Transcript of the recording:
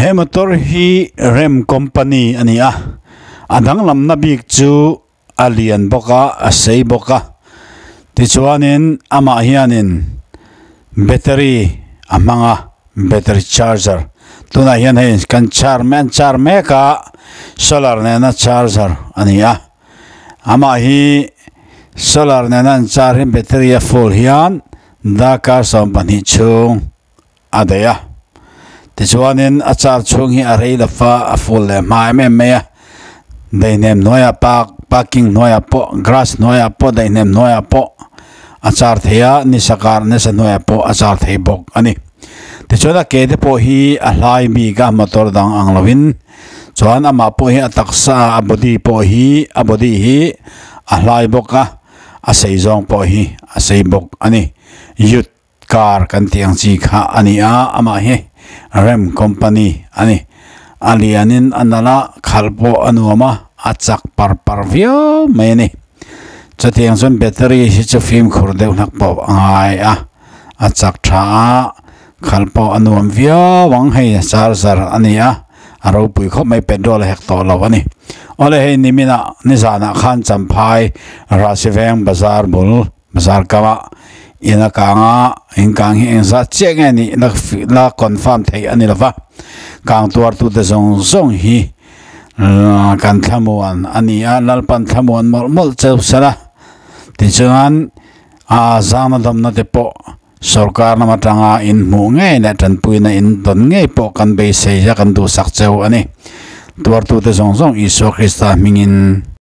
He motor hi rem company a ni a a danglam na bik chu a lian bawk a a sei bawk a tichuanin amah hianin battery a hmang a battery charger tunah hian hei kan char an char mek a solar nena charger a ni a amah hi solar nena an char hi battery a full hian darkar 12 chhung a daih a tichuanin a char chhung hi a rei lova a full leh hma em em mai a daihnem hnuaiah park parking hnuaiah pawh grass hnuaiah pawh daihnem hnuaiah pawh a char thei a ni sakar nasa hnuaiah pawh a char thei bawk a ni tichuan a ke te pawh hi a hlai bik a motor dang ang lovin chuan amah pawh hi a taksa a body pawh hi a body hi a hlai bawk a a sei zawng pawh hi a sei bawk a ni youth car kan tih ang chi kha a ni a amah hi rem company a ni a lianin a nalh a khalh pawh a nuam a a chak par par viau mai a ni chutiang chuan battery hi chu fimkhur deuh hlak pawh a ngai a a chak tha a khalh pawh a nuam viau ang hei charger a ni a a ropui khawp mai petrol a hek tawh lo a ni awle hei nimin ah nizanah khan champhai rahsiveng bazar bul. Bazar kama in a kang a in kang hi engzat chiah nge nih la la confirm theih a ni lova kang tuar tute zawng zawng hi kan thlamuan a ni a Lalpan thlamuan mawlh mawlh cheu sela tichuan a zangna dawmna te pawh sorkar lam atanga in hmuh ngei leh tanpuina in dawn ngei pawh kan beisei a kan duhsak cheu a ni tuar tute zawng zawng Isua Krista hmingin.